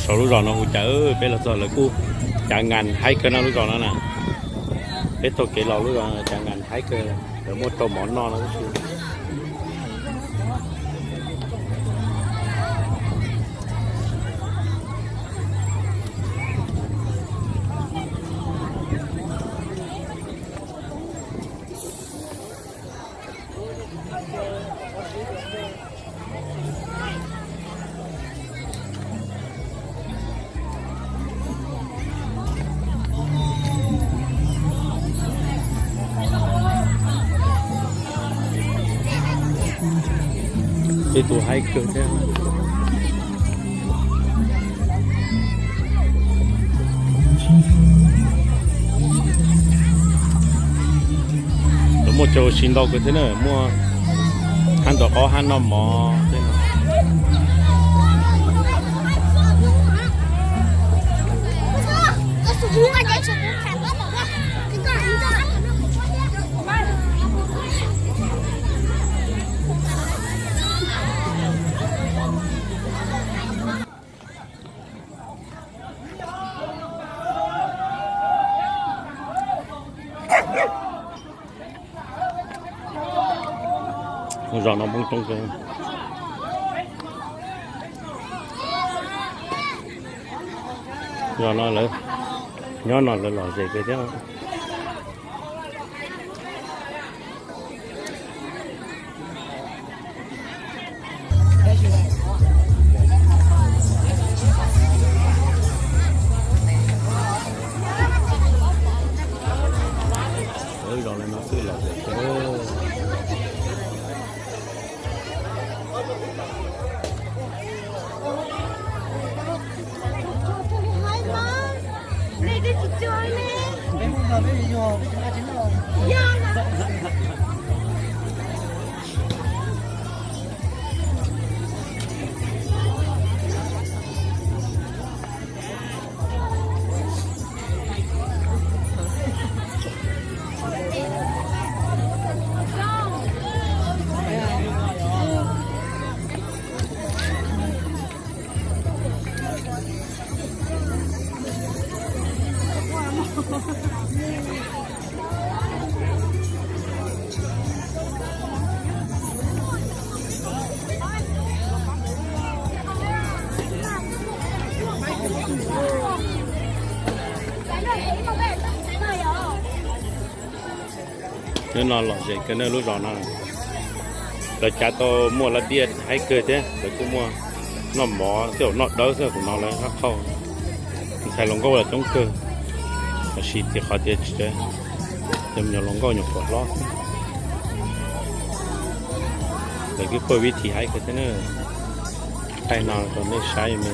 Rau lub zos no hu cas peb los txog lawv kuj cav ngas haib kawg na lub zos no na. Peb taug kev los lub zos cav ngas haib kawg, lawv muaj rau mov noj no tab sis. Tej tus haib kawg thiab. Lawv muaj cov ua si ntau kawg thiab na, muaj hab ntov qaub hab noj mov thiab no. Zos no Hmoob coob kawg. Zos no lawv nyob no lawv lom zem kawg thiab. Lawv zos no xwb lom zem kawg. Nyob no lom zem kawg na lub zos no. Lawv cav tau muaj laj diaj haib kawg thiab lawv kuj muaj noj mov thiab noj dawb xwb, kuv no lawv hab qhauj. Ntxhais hluas nkauj los coob kawg, tab sis tias qhov tias tsis, cov me nyuam hluas nkauj nyuam qhuav hlob xwb. Lawv kuj pawj vib thim haib kawg thiab na. Thaij no rau nej saib me.